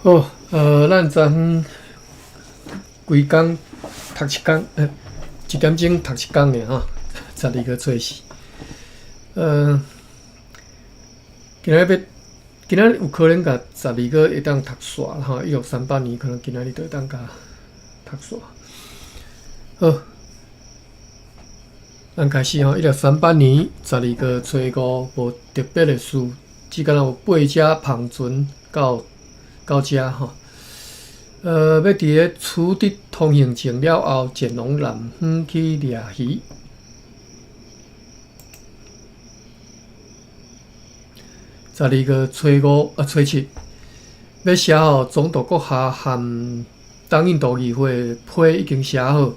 好，咱昨昏规工讀一工，一點鐘讀一工爾吼，12月初四。今仔日有可能共十二月會當讀煞啦吼，1638年可能今仔日就會當共讀煞。好，咱開始吼，1638年12月初五，無特別的事，只敢若有八隻帆船到遮吼，欲佇咧取得通行證了後，前往南方去掠魚。十二月初五啊，初七，欲寫予總督閣下和東印度議會的批已經寫好，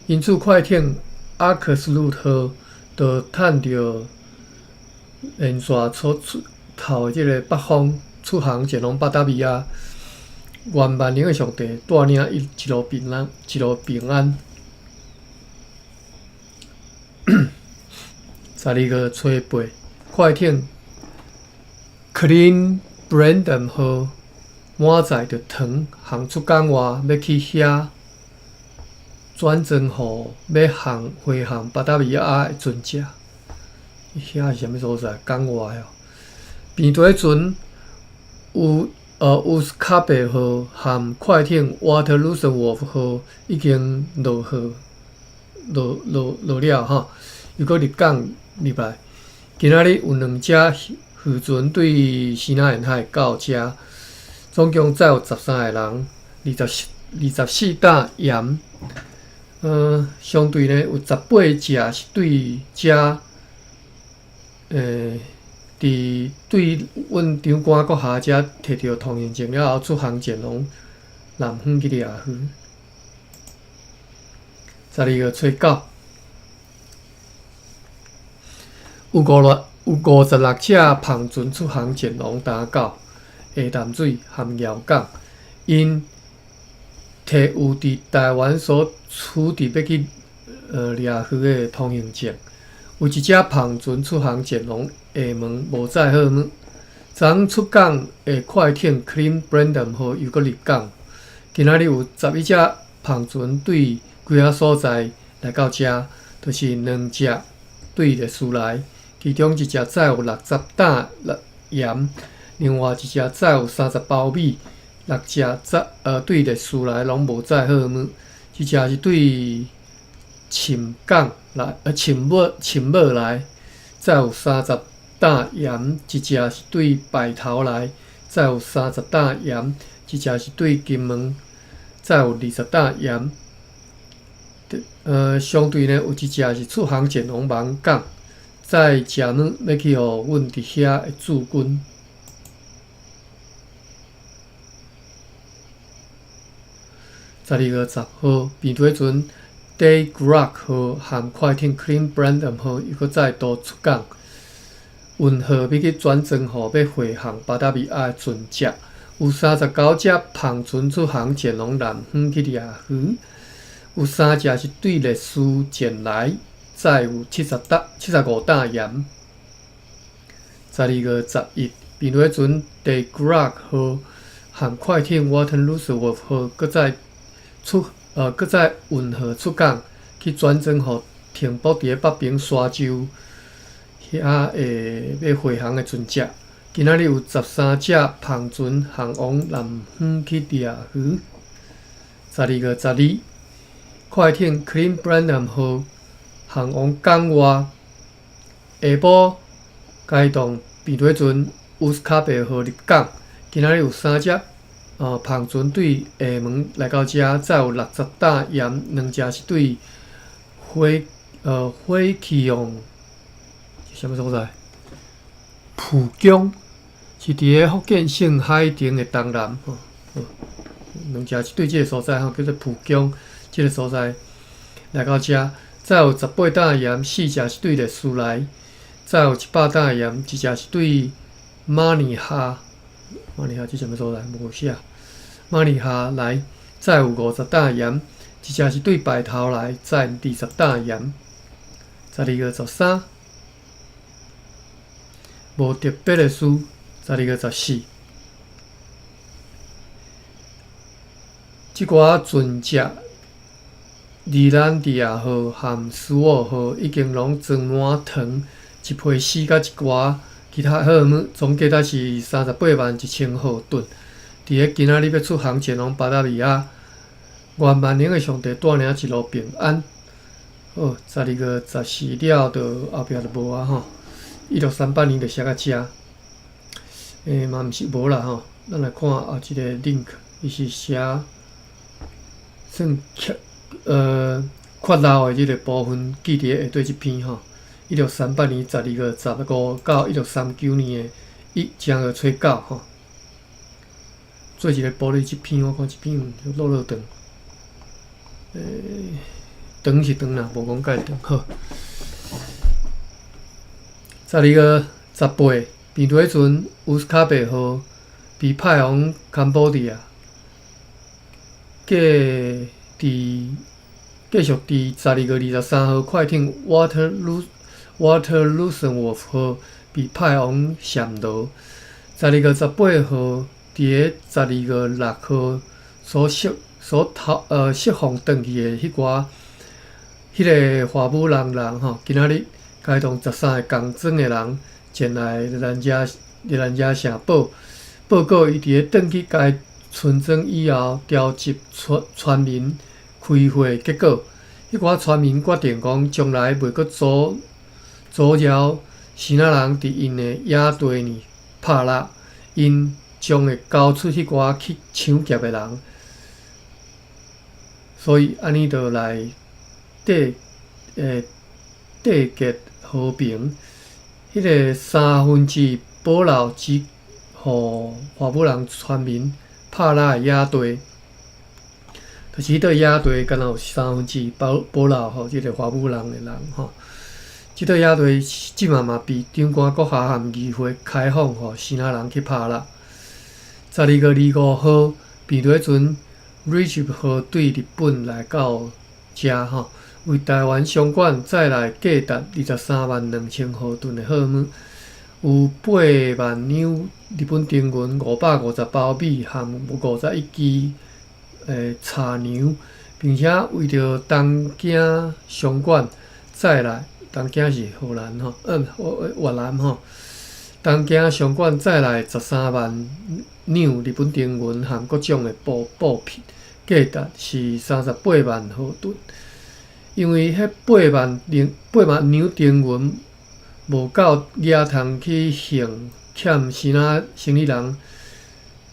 因此快艇阿克斯魯號就趁著連線所出頭的這个北風出航前往巴達維亞，願萬能的上帝帶領伊一路平安，一路平安。12月初八，快艇 Clean Brandon 號滿載著糖航出港外，欲去遐轉裝予欲航飛航巴達維亞的船隻。遐是啥物所在？港外哦。平地船烏斯卡貝號和快艇瓦特魯斯沃夫號已經落號落落落了吼，又閣入港入來。今仔日有兩隻漁船對西南沿海到遮，總共載有13個人，24擔鹽。相對呢，有18隻是對遮，佇對阮長官閣下遮摕著通行證了後，出航前往南方去掠魚。12月初九，有56隻帆船出航前往東九、下淡水和寮港，𪜶提有佇臺灣所取得欲去掠魚的通行證。有一隻帆船出航前往廈門，無載貨物。昨昏出港的快艇 Clean Brandon 號又閣入港。今仔日有11隻帆船對幾仔所在來到遮，就是兩隻對列斯來，其中一隻載有60擔鹽，另外一隻載有30包米。六隻載對列斯來攏無載貨物，一隻是對深港來，深澳來，載有30擔鹽；一隻是對白頭來，載有三十擔鹽；一隻是對金門，載有20擔鹽。相對呢，有一隻是出航前往網港，載食物欲去予阮佇遐的駐軍。12月10號，平地船 Day Grack 號和快艇 Clean Brandon 號又閣再度出港，運貨欲去轉裝予欲回航巴達維亞的船隻。有39隻帆船出航前往南方去掠魚，有三隻是對列斯前來，載有75擔鹽。12月11，平地船 Day Grack 號和快艇 Water Roosevelt 號閣再運貨出港，去轉裝予停泊佇咧北平沙洲遐的欲回航的船隻。今仔日有13隻帆船航往南方去掠魚。12月12，快艇 Clean Brandon 號航往港外，下晡該棟平地船烏斯卡貝號入港。今仔日有三隻帆船對廈門來到遮，載有60擔鹽，兩隻是對火氣用，啥物所在？蒲江是佇咧福建省海澄的東南，吼，兩隻是對這个所在吼，叫做蒲江這个所在來到遮，載有18擔鹽，四隻是對列斯來，載有100擔鹽，一隻是對馬尼哈。馬尼哈這啥物所在？無寫。馬尼哈來載有50擔鹽，一隻是對白頭來載20擔鹽。12月13，無特別的事。12月14，這寡船隻尼蘭迪亞號和斯沃號已經攏裝滿糖一批死佮一寡其他貨物，總價值是38萬1千荷噸。佇咧今仔日欲出航前往巴達維亞，願萬能的上帝帶領一路平安。好，12月14了，就後壁就無啊吼。1638年就寫到遮，嘛毋是無啦吼。咱來看後一個 link，伊是寫算缺缺漏的這個部分記佇下底這篇吼。1638年12月15到1639年的1正月初9吼。做一個玻璃這篇，我看這篇有落落長，長是長啦，無講蓋長。好，12月18，平底船烏斯卡貝號被派往坎波迪亞，繼續佇12月23號，快艇 Waterlooswolf 號被派往暹羅。12月18號，佇咧12月6號所逃釋放轉去的彼寡彼個華武人人吼，今仔日開動13個仝裝的人前來熱蘭遮城報報告，伊佇咧轉去該村莊以後，調集村民開會結果，彼寡村民決定講，將來袂閣阻撓支那人佇𪜶的野地裡拍獵，𪜶將會交出彼寡去搶劫的人，所以按呢就來締結和平。彼個三分之一保留只予華武人村民拍獵的野地，就是彼塊野地，敢若有三分之一保留予這個華武人的人吼。這塊野地這馬嘛被長官閣下和議會開放予支那人去拍獵。12月25號，平底船 Recife 號對日本來到遮吼，為臺灣商館載來價值23萬2千荷噸的貨物，有8萬兩日本金銀、550包米和51支柴娘，並且為著東京商館載來，東京是荷蘭吼，越南吼，東京商館載來13萬兩日本金銀和各種的布匹，價值是38萬荷噸。因為彼8萬兩金銀無夠額通去還欠支那生意人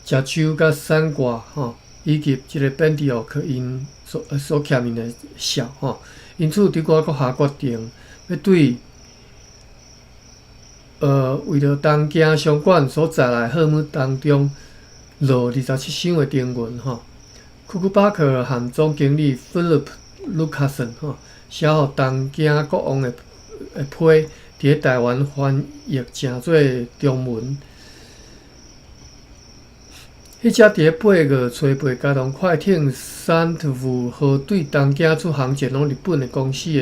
食酒佮散掛吼，以及這個本地奧克𪜶所欠𪜶的數吼，因此長官閣下決定欲對為著東京商館所載來貨物當中落27箱的金銀吼。庫庫巴克和總經理菲利普·盧卡森吼，寫予東京國王的批，佇咧臺灣翻譯成做中文。彼隻佇咧8月初8，共同快艇三特夫號對東京出航前往日本的公司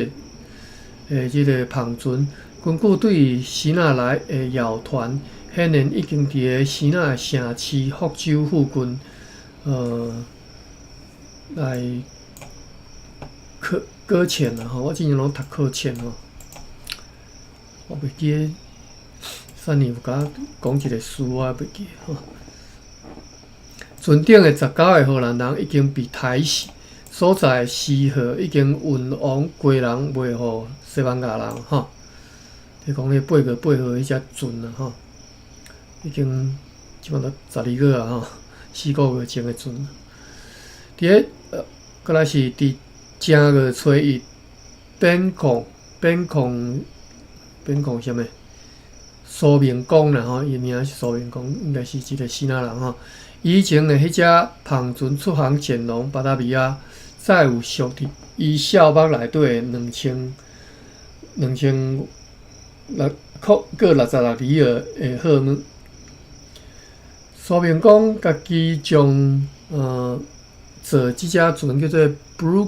的這個帆船，根據對支那來的謠傳，顯然已經佇咧支那城市福州附近，來擱淺啦吼。我之前攏讀擱淺吼，我袂記得，上年有共我講一個詞，我也袂記吼。船頂的19個荷蘭人已經被刣死，所在的私貨已經運往基隆賣予西班牙人吼。你講彼8月8號彼隻船啊吼，已經這擺都12月啊吼，4個月前的船。佇咧閣來是佇正月初一，變控啥物？蘇明光啦吼，伊名是蘇明光，應該是一個支那人吼。以前的彼隻帆船出航前往巴達維亞，載有屬佇伊數目內底的2666里爾的貨物。蘇明光家己將坐這隻船叫做布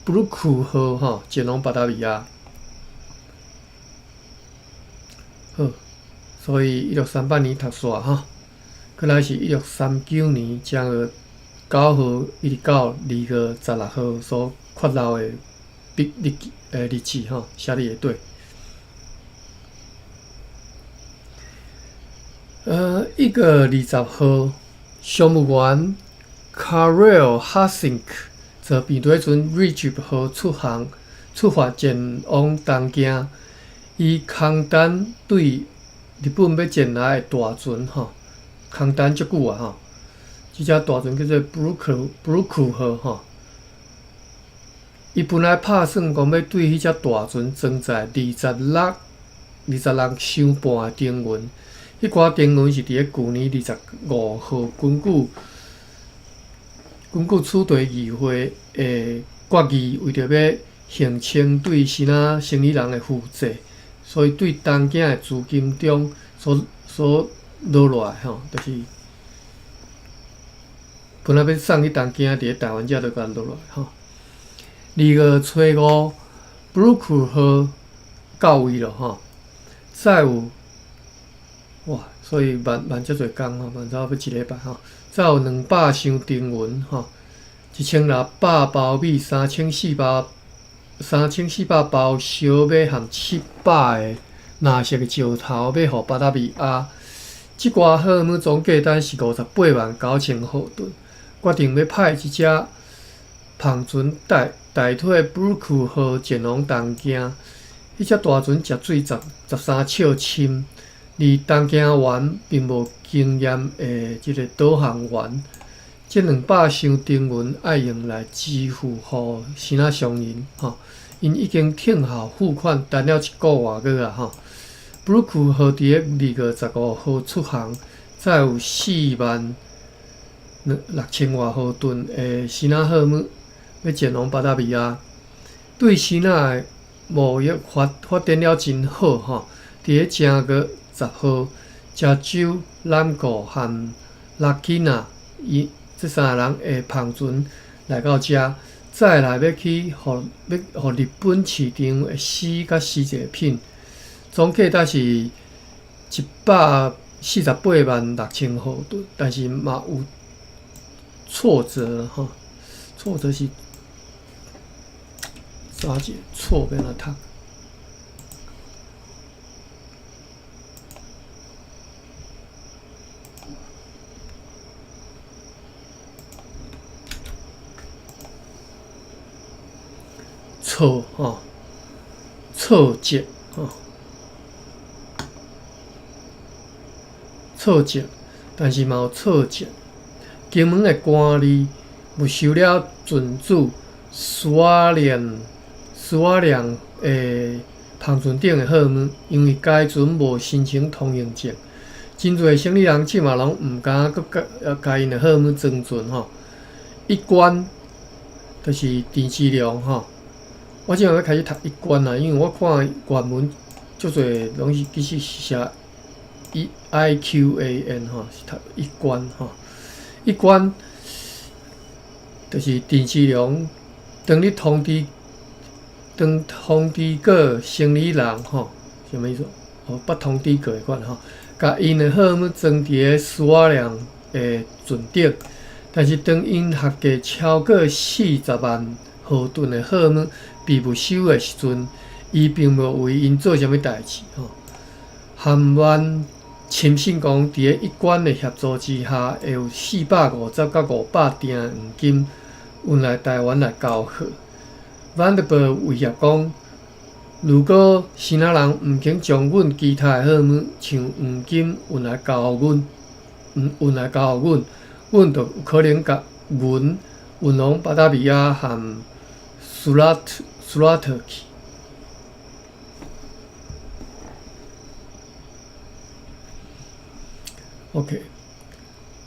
魯克號吼，前往巴達維亞。好，所以1638年讀煞吼。閣來是1639年正月9號一直到2月16號所缺漏的筆日記日誌吼，寫佇下底。1月20號，商務員 Carel Hassink 坐平底船 Redjeb 號出航，出發前往東京。伊空等對日本欲前來的大船吼，空等足久啊吼。這隻大船叫做 Brook 號吼。伊本來拍算講欲對彼隻大船裝載26箱半的丁銀。彼寡丁銀是佇咧舊年25號根據此地議會的決議，為著欲還清對支那生理人的負債，所以對東京的資金中所落落來吼，就是本來欲送去東京，佇咧台灣遮就共落落來吼。2月初5，布魯克號到位了吼，載有哇，所以慢慢遮濟工吼，慢差不多一禮拜吼，載有200箱丁銀吼，1600包米，3400包燒麥含700个藍色的石頭，欲予巴達維亞。這寡貨物總價單是589,000荷頓，決定欲派一隻帆船代替布魯克號前往東京。彼隻大船食水13尺深。而東京灣並無經驗的這个導航員，這200箱丁銀愛用來支付予支那商人吼，𪜶已經聽候付款，等了一个外月啊吼。布魯克號佇咧2月15號出航，載有46,000外荷頓的支那貨物，欲前往巴達維亞。對支那的貿易發展了真好吼，佇咧正月10號，加州、南國和拉基納伊這三个人的帆船來到遮，再來欲去予欲予日本市場的絲佮絲製品，總價值是1,486,000荷頓，但是嘛有挫折吼，挫折是啥字？挫欲按怎讀？挫吼，挫折吼，挫折，但是嘛有挫折。金門的官吏沒收了船主蘇阿良的帆船頂的貨物，因為該船無申請通行證。真濟生理人這馬攏毋敢閣共𪜶的貨物裝船吼。一關就是鄭芝龍吼。我這馬欲開始讀一關啊，因為我看原文足濟攏是其實是寫 E I Q A N 吼，是讀一關吼。一關就是鄭芝龍當咧通知當通知過生理人吼，啥物意思？哦，捌通知過的款吼，共𪜶的貨物裝佇咧蘇阿良的船頂，但是當𪜶合計超過40萬荷頓的貨物被沒收的時陣，伊並無為𪜶做啥物代誌吼。韓灣深信講，佇咧一關的協助之下，會有450到500鋛黃金運來台灣來交貨。万德伯威脅講，如果支那人毋肯將阮其他的貨物，像黃金運來交予阮，運來交予阮，阮就有可能共銀運往巴達維亞和蘇拉特去。OK，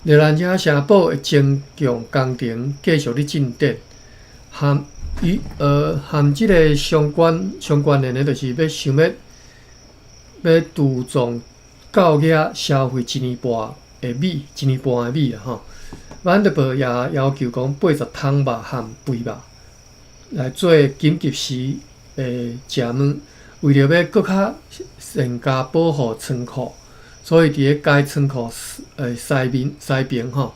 熱蘭遮城堡的增強工程繼續咧進展，含與含這个相關聯的，就是欲想欲欲杜藏到遐消費一年半的米，一年半的米啦吼。万德伯也要求講80桶肉和肥肉來做緊急時的食物，為著欲閣較善加保護倉庫，所以佇咧該倉庫西面西邊吼，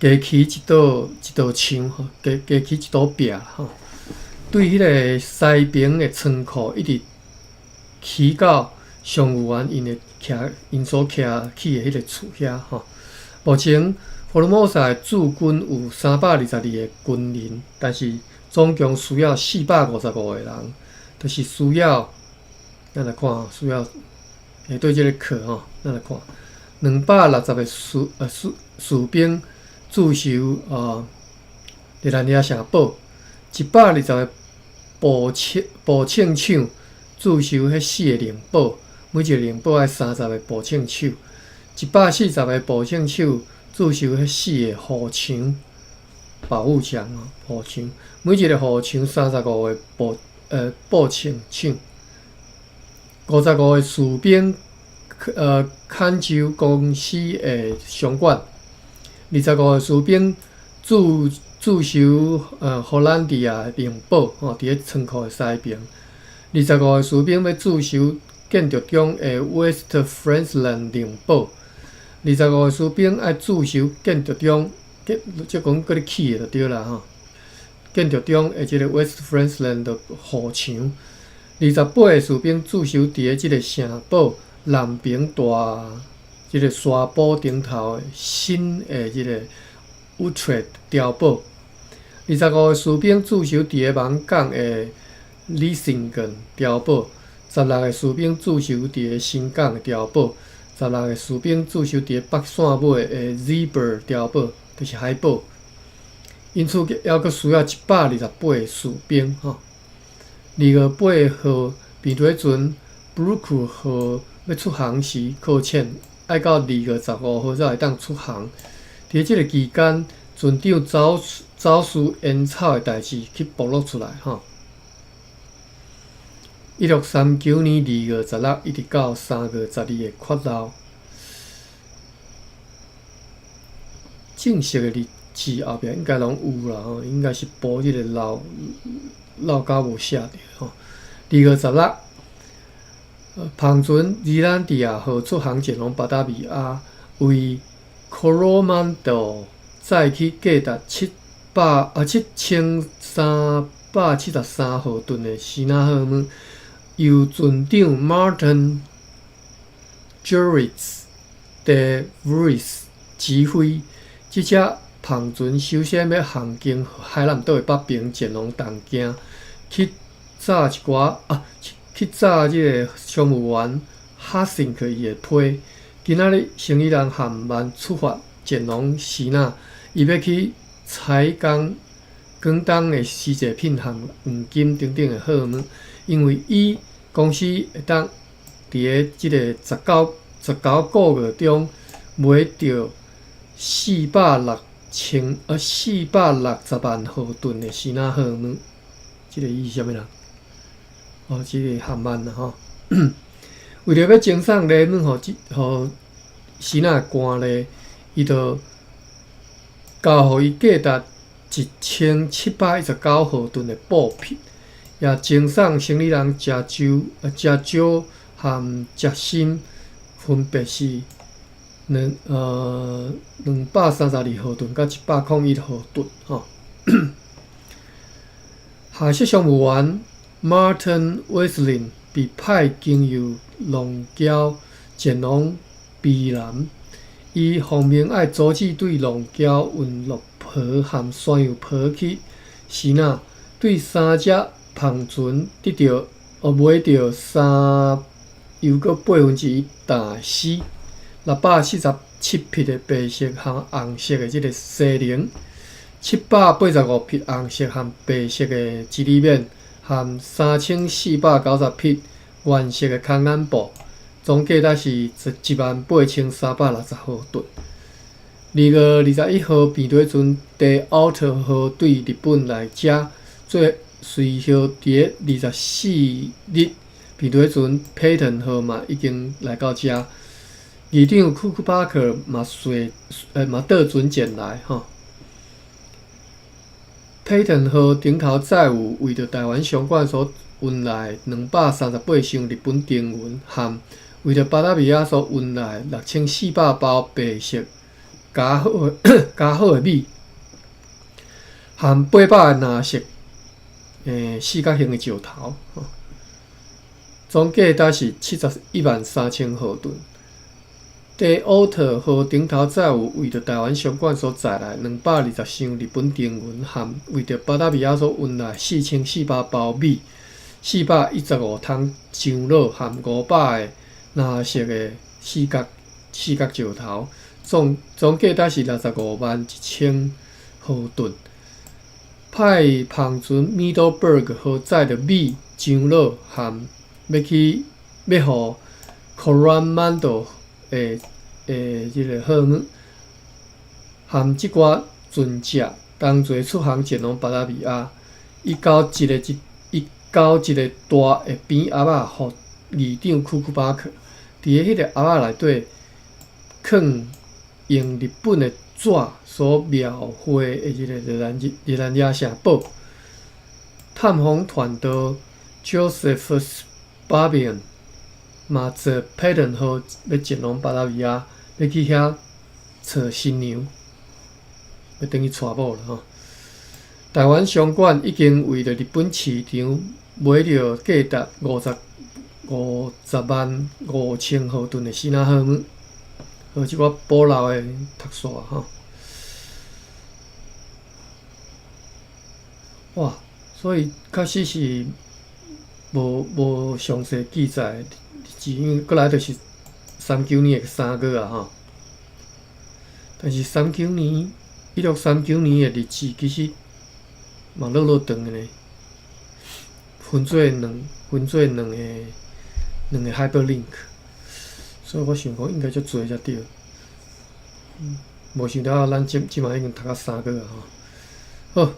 加起一道一道牆吼，加加起一堵壁吼。對彼个西爿的倉庫一直起到商務員𪜶的徛𪜶所徛起的彼个厝遐吼。目前福爾摩沙的駐軍有322個軍人，但是總共需要455個人，就是需要，咱來看需要下底這個課吼，咱來看260個士呃士士兵駐守熱蘭遮城堡，120個步槍手駐守彼四个棱堡，每一个棱堡愛30個步槍手，140個步槍手駐守彼四个護牆保護牆吼，護牆，每一个護牆35個步槍手，55個士兵看守公司的商館，25個士兵駐守荷蘭迪亞棱堡吼，佇咧倉庫的西爿，25個士兵欲駐守建築中的 West Friesland 棱堡，25個士兵愛駐守建築中，建即講閣咧起的就對啦吼。建築中的這個 West Friesland 的護牆，28個士兵駐守佇咧這个城堡南爿大這个沙堡頂頭的新的這个 Utrecht 碉堡，25個士兵駐守佇咧網港的 Vlissingen 碉堡，16個士兵駐守佇咧新港的碉堡，16個士兵駐守佇咧北線尾的 Zeeburg 碉堡，就是海堡。因此，猶閣需要128個士兵吼。2月8號，平底船 Broek 號欲出航時擱淺，愛到2月15號才會當出航。佇這个期間，船長走私煙草的代誌去暴露出來吼。1639年2月16一直到3月12的缺漏，正式的日誌後壁應該攏有啦吼，應該是補這個漏漏甲無寫著吼。2月16，帆船熱蘭地亞號出航前往巴達維亞，為 Coromandel 載去價值7373毫噸的支那貨物，由船長 Martin Gerrits de Vries 指揮。這隻帆船首先欲航經海南島的北爿前往東京，去載一寡啊，去載這個商務員哈辛克伊的批。今仔日生意人漢曼出發前往支那，伊欲去採購廣東的絲製品和黃金等等的貨物，因為伊公司會當佇咧這个19個月中賣著460萬毫噸的支那貨物。這个伊是啥物人？哦，這个漢曼啦吼。為著欲贈送禮物予支那官吏，伊就交予伊價值1719毫噸的布匹，也贈送生理人食蕉和食參，分別是232毫噸佮101毫噸吼。下席商務員 Martin Wesseling 被派經由龍嶠前往卑南，伊奉命愛阻止對龍嶠運駱駝和山羊皮去支那，對三隻帆船得著賣著三又閣1/8擔絲，647匹的白色和紅色的這个西翎，785匹紅色和白色的織里棉，和3490匹原色的空眼布，總價值是18360毫噸。2月21號，平底船 De Otter 號對日本來遮，最隨後佇咧24日，平底船 Patton 號嘛已經來到遮。議長庫克巴克嘛隨嘛倒船前來吼。Patton 號頂頭載有為著台灣商館所運來238箱日本丁銀，和為著巴達維亞所運來6400包白色加好的米，含800个藍色四角形的石頭，總價值是713,000荷噸。第奧特號頂頭載有為著臺灣商館所載來220箱日本丁銀，含為著巴達維亞所運來4400包米、415桶樟腦，含500個藍色的四角石頭，總價值是651,000荷噸。派帆船 Middleburg 號載著米、樟腦，含欲去欲予 Coromandel 的這个貨物，含這寡船隻同齊出航前往巴達維亞。伊交一個大的扁盒仔，予議長庫庫巴克。佇咧彼個盒仔內底，囥用日本的紙所描繪的這個熱蘭遮城堡。探訪團到 Josephus Barbier 嘛坐 Patton 號欲前往巴達維亞，欲去遐揣新娘，欲轉去娶某啦吼。臺灣商館已經為著日本市場買著價值505,000荷噸的支那貨物，和這寡保留的讀煞吼。哇，所以確實是無詳細記載日子，因為過來就是三九年的三月啊吼。但是三九年，1639年的日子其實嘛落落長的呢，分做兩個 hyperlink，所以我想講應該足濟才對。無想到咱這馬已經讀到三月啊吼。好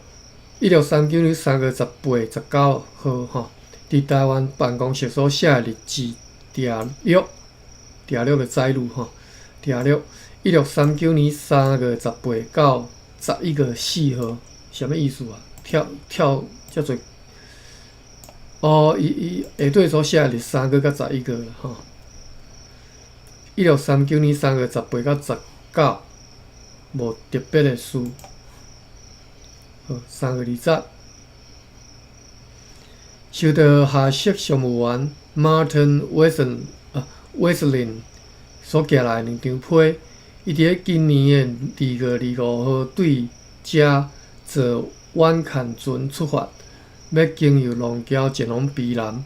，1639年3月18、19號吼，佇臺灣辦公室所寫的日誌訂錄，訂錄的載錄吼，訂錄1639年3月18到11月4號，啥物意思啊？跳跳遮濟，哦，伊伊下底所寫的是三月佮十一月啦吼。1639年3月18到19，無特別的事。好，3月20，受到下屬商務員 Martin Weslin 所寄來的兩張批，伊佇咧今年的2月25號對遮坐遠艦船出發，欲經由龍橋前往卑南。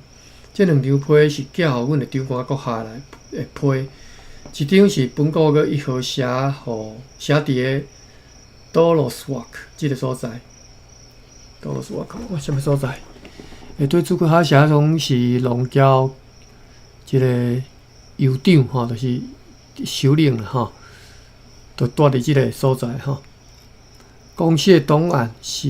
這兩張批是寄予阮的長官閣下來的批，一張是本個月1號寫佇咧 Doloswak 這个所在。Doloswak 哇，啥物所在？下底注記下寫講是龍橋一个酋長吼，就是首領啦吼，就蹛佇這个所在吼。公司的檔案是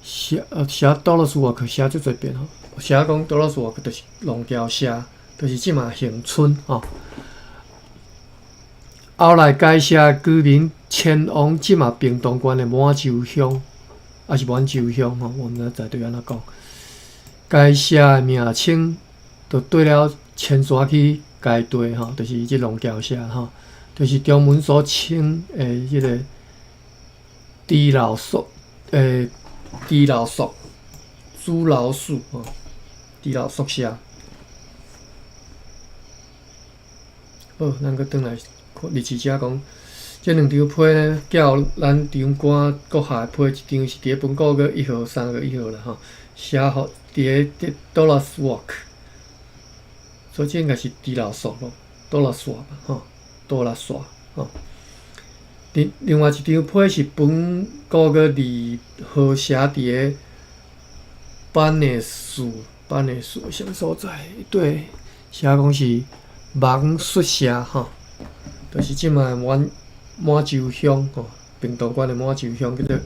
寫 Doloswak 寫足濟遍吼，寫講 Doloswak 就是龍橋社，就是這馬恆春吼。後來該社居民遷往這馬屏東縣的滿洲鄉，抑是滿洲鄉吼，我毋知在對按怎講。該社的名稱就綴了遷徙去該地吼，就是這龍橋社吼，就是中文所稱的這个豬老宿，豬老宿，豬老鼠吼，豬老宿社。好，咱閣轉來看日誌遮講，這兩張批呢，寄予咱長官閣下的批，一張是佇咧本個月1號、3月1號啦吼，寫予佇咧 Doloswak，所以這應該是豬老宿咯，多拉索吧吼，多拉索吼。另外一張批是本個月2號寫佇咧班內樹，班內樹啥物所在？對，寫講是芒術社吼，就是這馬滿洲鄉吼，屏東縣的滿洲鄉叫做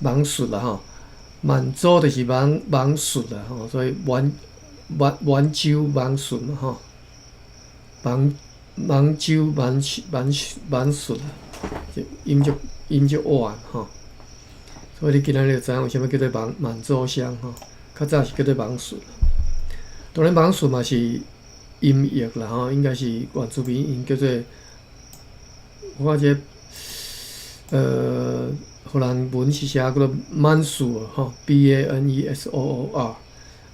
芒術啦吼，滿洲就是芒術啦吼，所以滿洲芒術嘛吼，芒洲芒術啦，這音足活吼，所以你今仔日就知影為啥物叫做滿洲鄉吼，較早是叫做芒術，當然芒術嘛是音譯啦吼，應該是原住民𪜶叫做我看這個荷蘭文是寫叫做 Mansoor 吼，Banesoor，啊，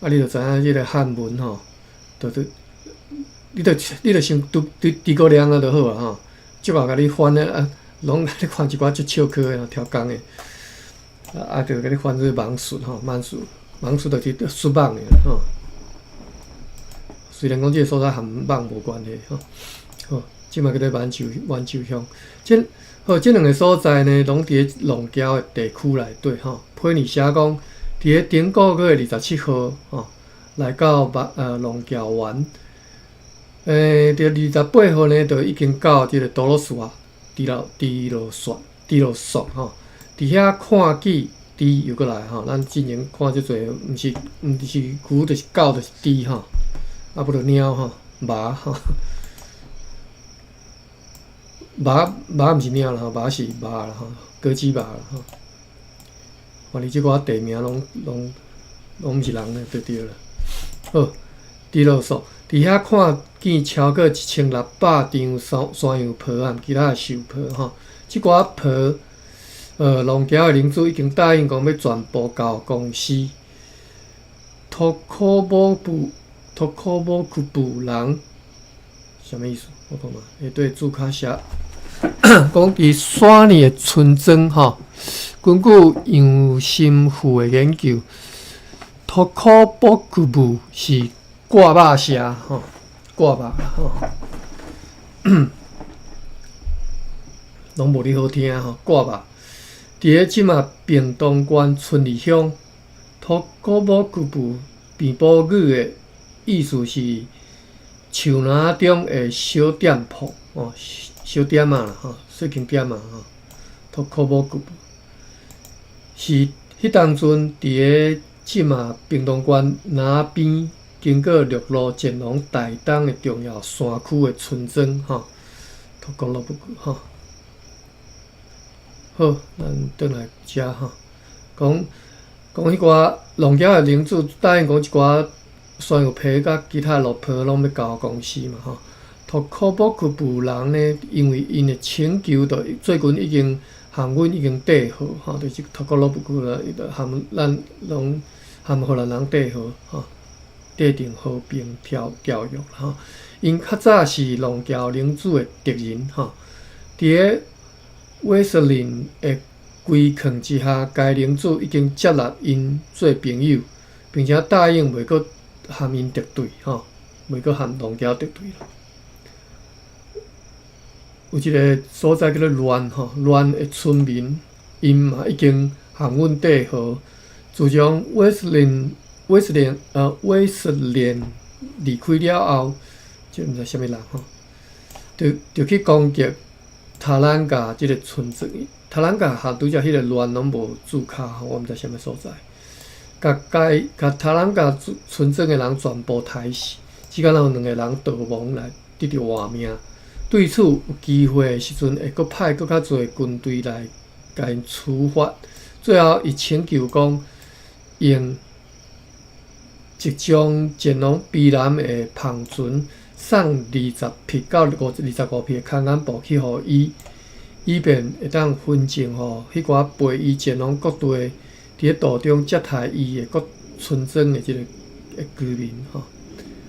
你就知影這个漢文吼，就你就先拄拄諸葛亮啊就好啊吼，足夠共你翻的啊，攏共你翻一寡足笑科的超工的，啊，就共你翻做蠓術吼，蠓術就是術蠓的吼。雖然講這个所在和蠓無關係吼，好，這馬叫做滿洲滿洲鄉。這好，這兩个所在呢，攏佇咧龍嶠的地區內底吼。批尼寫講，佇咧頂個月27號吼，來到龍嶠灣。佇28號呢，就已經到這个多羅索啊，豬羅索吼，佇遐看見豬又閣來吼，咱進前看遮濟，毋是牛，就是狗，就是豬吼，啊無就貓吼，猫吼。猫貓毋是貓啦吼，貓是猫啦吼，果子猫啦吼。反正這寡地名攏毋是人的就對啦。好，豬羅索佇遐看見超過1600張山羊皮和其他的獸皮吼，這寡皮，龍嶠的領主已經答應講欲全部交公司。托科波庫布人，啥物意思？我看覓，下底注卡寫，講佇山裡的村莊吼，根據楊心富的研究，托科波庫布是割肉社吼，割肉吼，攏無哩好聽吼，割肉。佇咧這馬屏東縣春里鄉，托科波庫布平埔語的意思是樹林中的小店鋪哦，小店仔啦吼，細間店仔吼。托科波庫布是彼當陣佇咧這馬屏東縣南邊，經過陸路前往台東的重要山區的村莊吼。托科羅布吼。好，咱轉來遮吼，講講彼寡龍嶠的領主答應講一寡山羊皮佮其他鹿皮攏欲交公司嘛吼。托科波庫布人呢，因為𪜶的請求，就最近已經和阮已經締和吼，就是托科羅布庫啦，伊就和咱攏和荷蘭人締和吼，締定和平條約吼。𪜶較早是龍嶠領主的敵人吼，佇咧威斯林的規勸之下，該領主已經接納𪜶做朋友，並且答應袂閣和𪜶敵對吼，袂閣和龍嶠敵對啦。有一个所在叫做亂吼，亂的村民，𪜶嘛已經和阮締和。自從威斯連離開了後，這毋知啥物人吼，就去攻擊塔蘭加這个村莊。塔蘭加和拄才彼个亂攏無註卡吼，我毋知啥物所在。共該共塔蘭加村莊的人全部刣死，只敢若有兩个人逃亡來得著活命。對此有機會的時陣，會閣派閣較濟軍隊來共𪜶處罰。最後，伊請求講，用一將前往卑南的帆船送20匹到25匹的空眼布去予伊，以便會當分贈予彼寡陪伊前往各地，佇咧途中接待伊的各村莊的這个居民吼。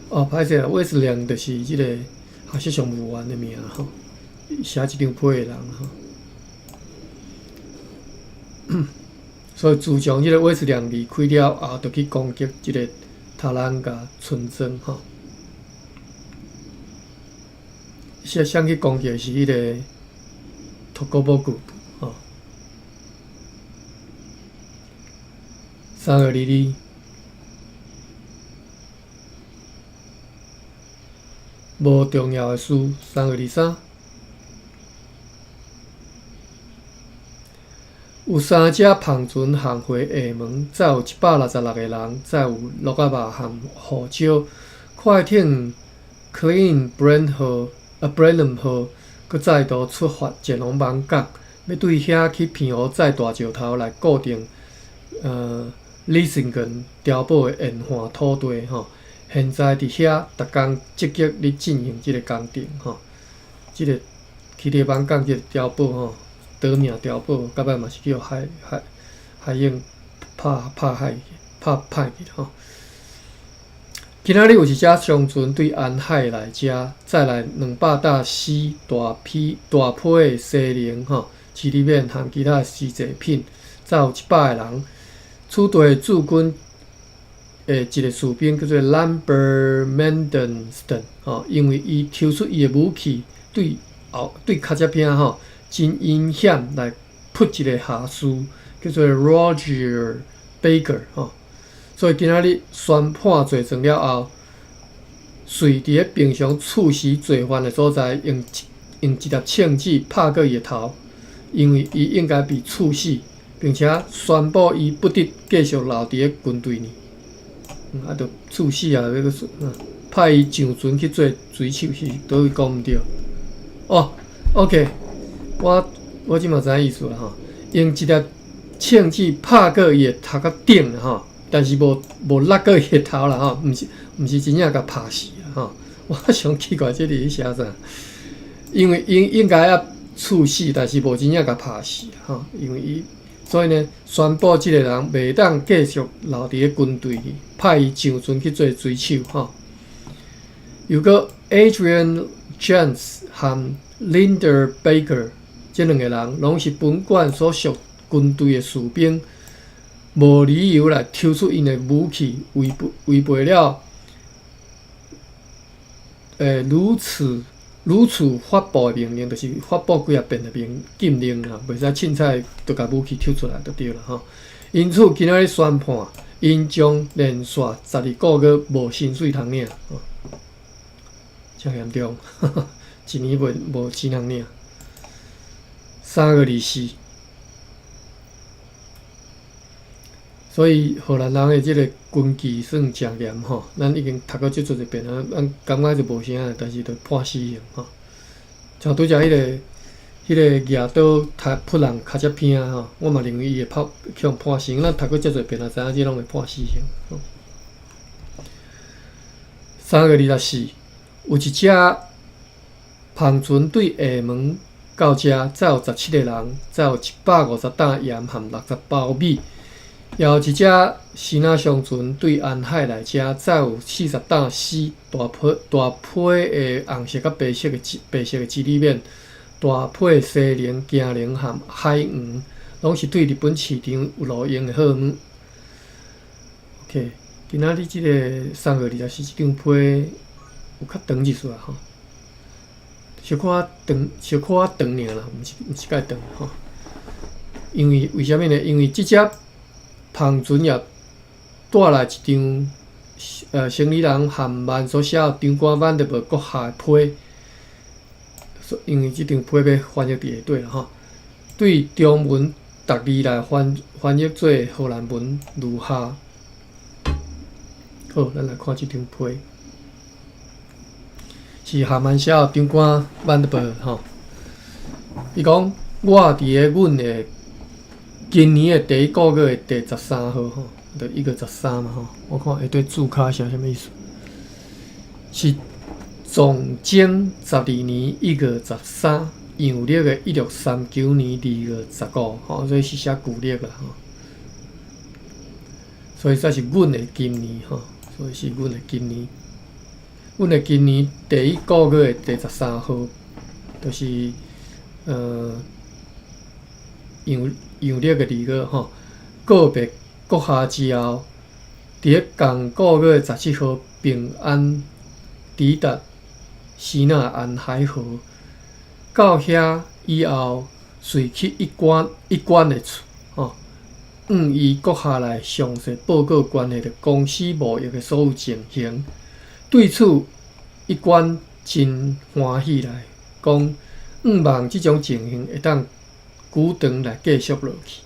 哦，歹勢啦，威斯廉就是這个學習上務員的名吼，寫這張批的人吼。所以自從這个威斯廉離開了後，就去攻擊這个塔蘭加村莊吼。先去攻擊的是彼个托戈波古吼。3月22。無重要的事，3月23，有三隻帆船航回廈門，載有166個人，載有鹿仔肉和胡椒。快艇 Clean Brand 號、Brenham 號，閣再度出發前往艋舺，欲對遐去澎湖載大石頭來固定李盛根碉堡的沿岸土地吼。現在佇遐，逐工積極咧進行這个工程吼，這个去猎网港這个碉堡吼，奪命碉堡，到尾嘛是去予海鷹拍海去，拍歹去吼。今仔日有一隻商船對安海來遮，載來200擔絲大批大批的西寧吼，士力免含其他絲製品，載有100個人。此地的駐軍的一個士兵叫做 Lambert Mendelssohn 吼，因為伊抽出伊的武器對後對跤跡餅吼，真陰險來撲一個下士，叫做 Roger Baker 吼。所以今仔日宣判罪狀了後，遂佇咧平常處死罪犯的所在，用一粒銃子拍過伊的頭，因為伊應該被處死，並且宣布伊不得繼續留佇咧軍隊內。啊，著處死啊！欲閣派伊上船去做水手是佗位講毋對？哦，OK，我這馬知影意思啦吼，用一粒銃子拍過伊的頭殼頂吼。但是無落過伊的頭啦吼，毋是真正共拍死啦吼。我想奇怪，這裡寫啥？因為應該要處死，但是無真正共拍死吼。因為伊所以呢，宣布這個人袂當繼續留佇咧軍隊，派伊上船去做水手吼。又閣 Adrian Jones 和 Linda Baker 這兩個人，攏是本縣所屬軍隊的士兵。無理由來抽出𪜶的武器，違背了如此發布的命令，就是發布幾仔遍的命禁令啊，袂使凊彩就共武器抽出來就對啦吼。因此，今仔日宣判，𪜶將連續12個月無薪水通領，真嚴重，一年袂無錢通領。3月24。所以荷蘭人的這个軍紀算誠嚴吼，咱已經讀過足濟遍啊，咱感覺就無啥，但是就判死刑吼。像拄才彼個舉刀殺撲人跤跡餅吼，我嘛認為伊會拍去予判死刑。咱讀過遮濟遍啊，知影這攏會判死刑。3月24，有一隻帆船對廈門到遮，載有17個人，載有150擔鹽含60包米。也有一隻支那商船對安海來遮，載有40擔絲，大批的紅色佮白色的士力免，大批的西寧、薑寧含海黃，攏是對日本市場有路用的好物。OK，今仔日這个3月24這張批有較長一絲啊吼，小可長，小可長爾啦，毋是介長吼。因為為啥物呢？因為這隻帆船也帶來一張，生理人韓曼所寫的長官萬德伯閣下的批，因為這張批欲翻譯佇下底啦吼。對中文逐字來翻譯做荷蘭文如下。好，咱來看這張批，是韓曼寫的長官萬德伯吼。伊講，我佇咧阮的今年的第一個月的第13號吼，就1月13嘛吼。我看下底註卡寫啥物意思？是崇禎12年1月13，陽曆的1639年2月15吼，所以是寫舊曆啦吼。所以這是阮的今年吼，所以是阮的今年。阮的今年第一個月的第13號，就是陽曆的2月吼，告別閣下之後，佇咧仝個月17號平安抵達支那安海河。到遐以後，隨去一官的厝吼，向伊閣下來詳細報告關係著公司貿易的所有情形。對此，一官真歡喜來講，向望這種情形會當久長來繼續落去。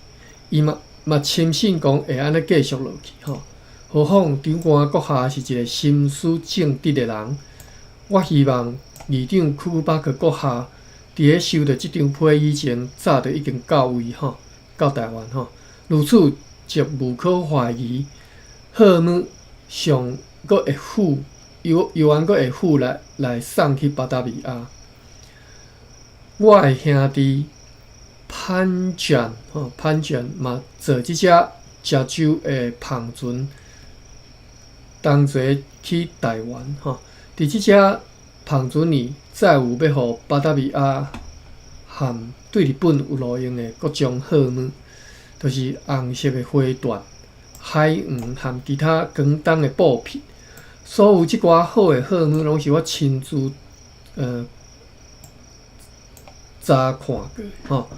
伊嘛深信講會按呢繼續落去吼。何況長官閣下是一个心思正直的人，我希望議長庫巴克閣下佇咧收著這張批以前，早就已經到位吼，到台灣吼。如此則無可懷疑，貨物上閣會付，猶原閣會付來送去巴達維亞。我的兄弟潘卷吼，潘卷嘛坐這隻食酒的帆船同齊去台灣吼。佇這隻帆船裡載有欲予巴達維亞和對日本有路用的各種貨物，就是紅色的花緞、海黃和其他廣東的布匹。所有這寡好的貨物，攏是我親自查看過吼。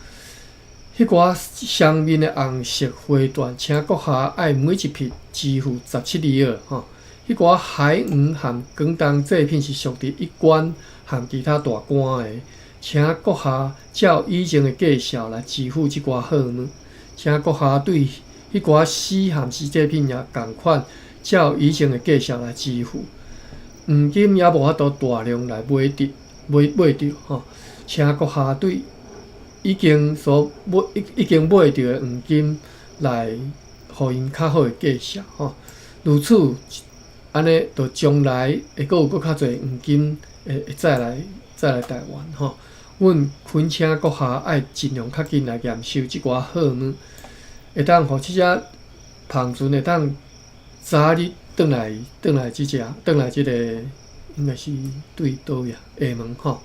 彼寡上面的紅色花緞，請閣下愛每一匹支付17里爾吼。彼寡海黃和廣東製品是屬佇一關和其他大官的，請閣下照以前的價數來支付這寡貨物。請閣下對彼寡絲和絲製品也仝款，照以前的價數來支付。黃金也無法度大量來買著買著吼，請閣下對已經所買已經買著的黃金來予𪜶較好的價數吼。如此按呢，就將來會閣有閣較濟黃金會再來台灣吼。阮懇請閣下愛盡量較緊來驗收這寡貨物，會當予這隻帆船會當早日轉來這隻轉來這个應該是對佗位啊？廈門吼。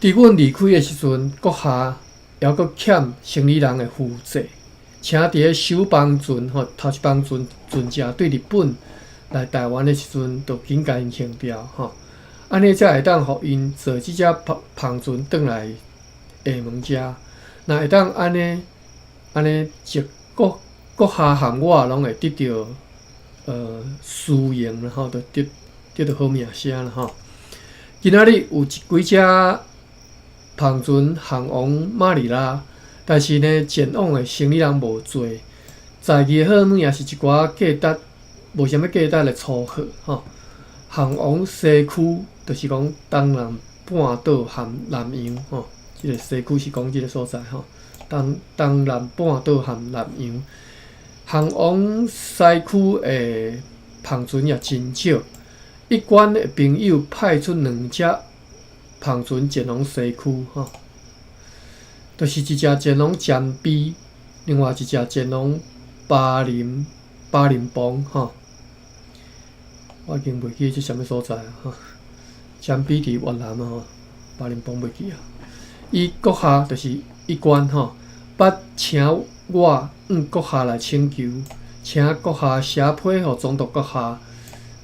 佇阮離開的時陣，閣下猶閣欠生理人的負債，請佇咧首班船吼，頭一班船船隻對日本來台灣的時陣，就緊共𪜶還掉吼。按呢才會當予𪜶坐這隻帆船轉來廈門遮。若會當按呢按呢，則閣下和我攏會得著殊榮啦吼，就得著好名聲啦吼。今仔日有一幾隻帆船航往馬尼拉，但是呢，前往的生理人無濟，載去的貨物也是一寡價值無啥物價值的粗貨吼。航往西區，就是講東南半島和南洋吼，這个西區是講這个所在吼。東南半島和南洋，航往西區的帆船也真少。一關的朋友派出兩隻帆船前往西區吼，就是一隻前往占比，另外一隻前往巴林邦吼。我已經袂記這啥物所在啊！吼，占比佇越南啊吼，巴林邦袂記啊。伊閣下就是一關吼，捌請我向閣下來請求，請閣下寫批予總督閣下，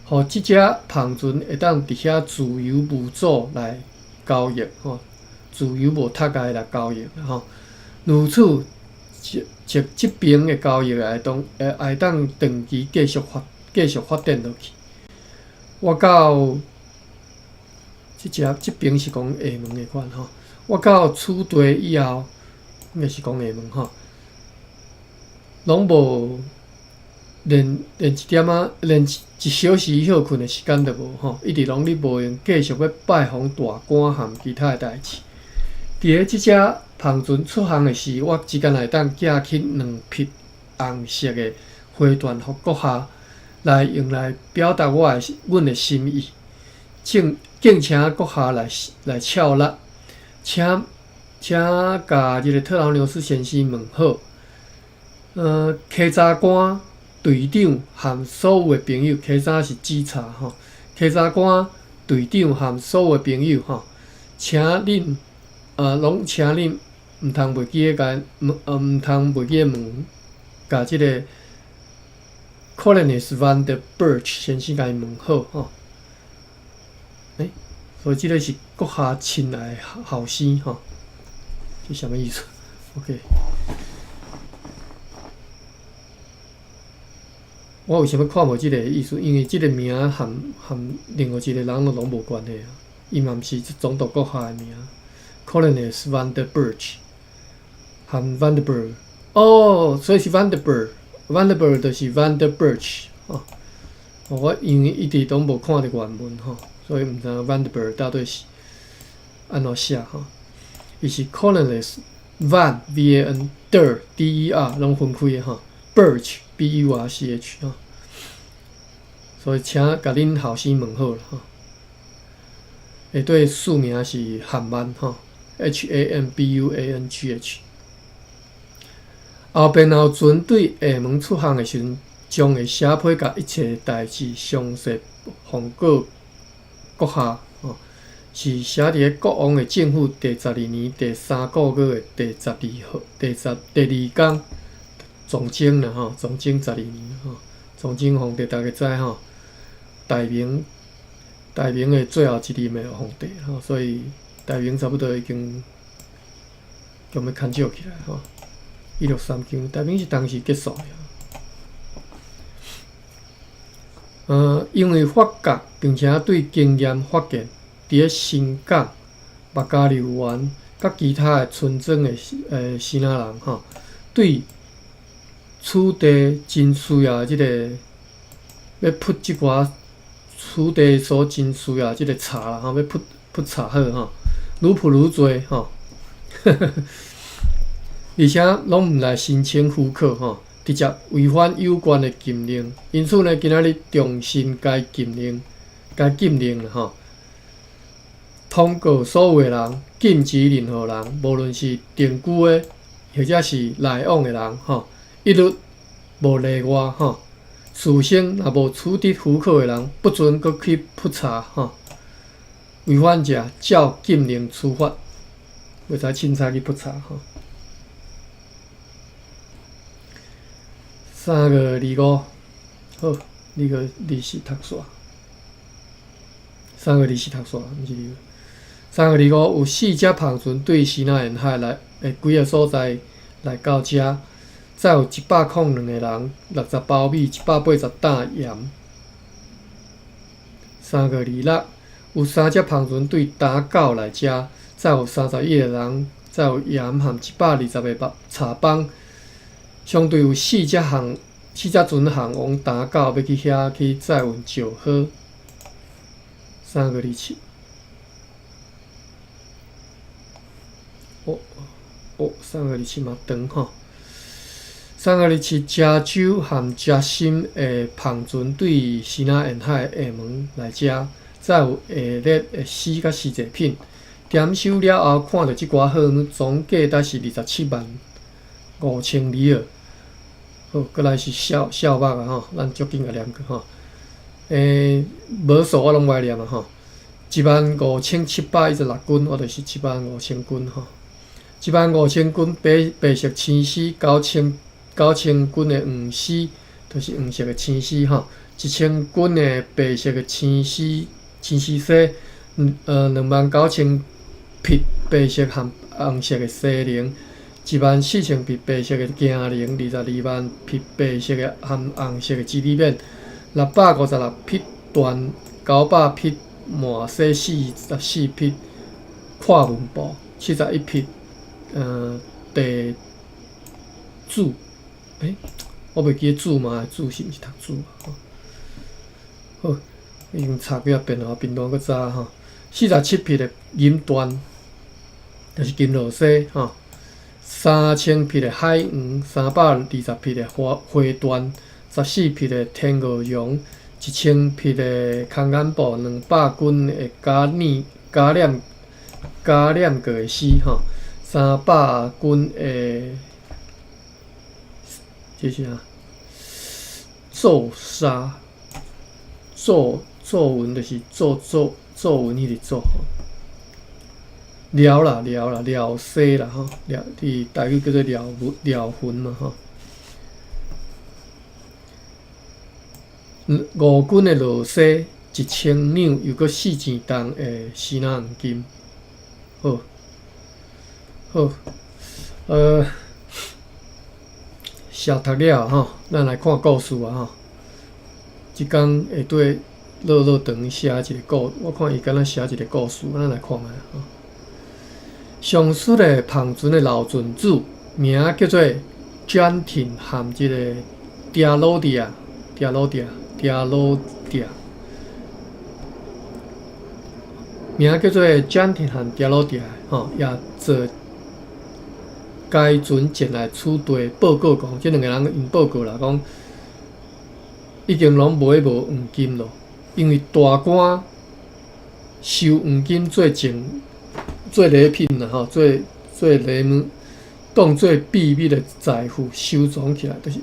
予這隻帆船會當佇遐自由無阻來交易吼，自由無窒礙來交易吼。如此，這邊的交易會當長期繼續發展落去。我到這隻這邊是講廈門的款吼，我到此地以後，應該是講廈門吼，攏無連一點仔，連一小時歇睏的時間都無吼，一直攏咧無閒，繼續欲拜訪大官和其他的代誌。佇咧這隻帆船出航的時，我只敢會當寄去兩匹紅色的花緞予閣下來用來表達阮的心意，敬請閣下來俏納，請共這个特勞牛斯先生問好。稽查官隊長和所有的朋友，稽查是稽查吼，稽查官隊長和所有的朋友吼，請恁攏請恁毋通袂記得共問，毋通袂記得問，共這个 Cornelis van der Burch 先生共伊問好吼。所以這个是閣下親愛的後生吼，這啥物意思？OK。我為啥物看無這个意思？因為這个名和另外一个人攏無關係啊。伊嘛毋是總督閣下的名，Cornelis van der Burch 和 van der Burg 哦，所以是 van der Burg，van der Burg 就是 van der Burch 哦。我因為一直攏無看著原文吼，所以毋知影 van der Burg 到底是按怎寫吼。伊是 Cornelis van V A N der D E R 攏分開的吼，Burch B U R C H 吼。所以請共恁後生問好啦吼。下底署名是漢曼吼，HAMBUANGH。後邊後船對廈門出航的時陣，將會寫批共一切代誌詳細奉告閣下吼，是寫佇咧國王的政府第12年第三個月的第12號第十第二工，崇禎啦吼，崇禎十二年吼，崇禎皇帝大家知吼，大明的最後一任的皇帝吼，所以大明差不多已經將欲牽少起來吼。1639，大明是當時結束的。因為發覺並且對經驗發現，佇咧新港、麥加柳園佮其他的村莊的支那人吼，對此地真需要這個欲曝這寡此地所真需要這個柴啦吼，欲曝曝柴好吼，愈曝愈濟吼，而且攏毋來申請許可吼，直接違反有關的禁令。因此呢，今仔日重新該禁令，該禁令啦吼，通告所有的人，禁止任何人，無論是定居的，或者是來往的人吼，一律無例外吼。事先若無取得許可的人，不准閣去曝柴吼。違反者，照禁令處罰。袂使凊彩去曝柴吼。3月25，好，2月24讀煞。三月二十讀煞，毋是二月。三月二五有四隻帆船對支那沿海來的幾个所在來到遮，載有102個人，60包米，180擔鹽。3月26有三隻帆船對打狗來遮，載有31個人，載有鹽和120個柴枋。相對有四隻船航往打狗，欲去遐去載運石膏。3月27，哦哦，三月二七嘛長吼。三月二七，加州和加深的帆船對支那沿海廈門來遮，載有下列的絲佮絲製品。點收了後，看著這寡貨物總價值是275,000里爾。好，閣來是痟痟肉啊吼，咱足緊共念過吼。無數我攏無愛念啊吼。15,716斤，我就是15,000斤吼。15,000斤白白色青絲，9000斤的黃絲，就是黃色的青絲吼。1000斤的白色的青絲青絲絲，29,000匹白色和紅色的西菱。14,000匹白色的京菱，220,000匹白色的和紅色的吉利免，656匹緞，900匹麻紗，44匹跨文布，71匹地主，我袂記得主嘛，主是毋是讀主啊？好，已經查幾仔遍了，頻段閣早吼，47匹的銀緞，就是金螺絲吼。3000匹的海黃，320匹的花花緞，14匹的天鵝絨，1000匹的空眼布，200斤的加染加染加染過的絲吼，300斤的這是啥？做紗做做紋就是做做做紋彼个做吼。寮啦，寮啦，寮絲啦，吼，寮佇台語叫做寮紋寮雲嘛，吼。5斤的螺絲，1000兩，又閣4000重的支那黃金。好，好，寫讀了吼，咱來看故事啊，吼。這工下底落落長寫一个故，我看伊敢若寫一个故事，咱來看覓吼。上述的帆船的老船主名叫做蔣廷和這个嗲魯迪亞，嗲魯迪亞，嗲魯迪亞，名叫做蔣廷和嗲魯迪亞，吼，也坐該船前來此地報告講，這兩個人𪜶報告啦，講已經攏買無黃金咯，因為大官收黃金做贈做禮品啦吼，做做禮物，當做秘密的財富收藏起來，就是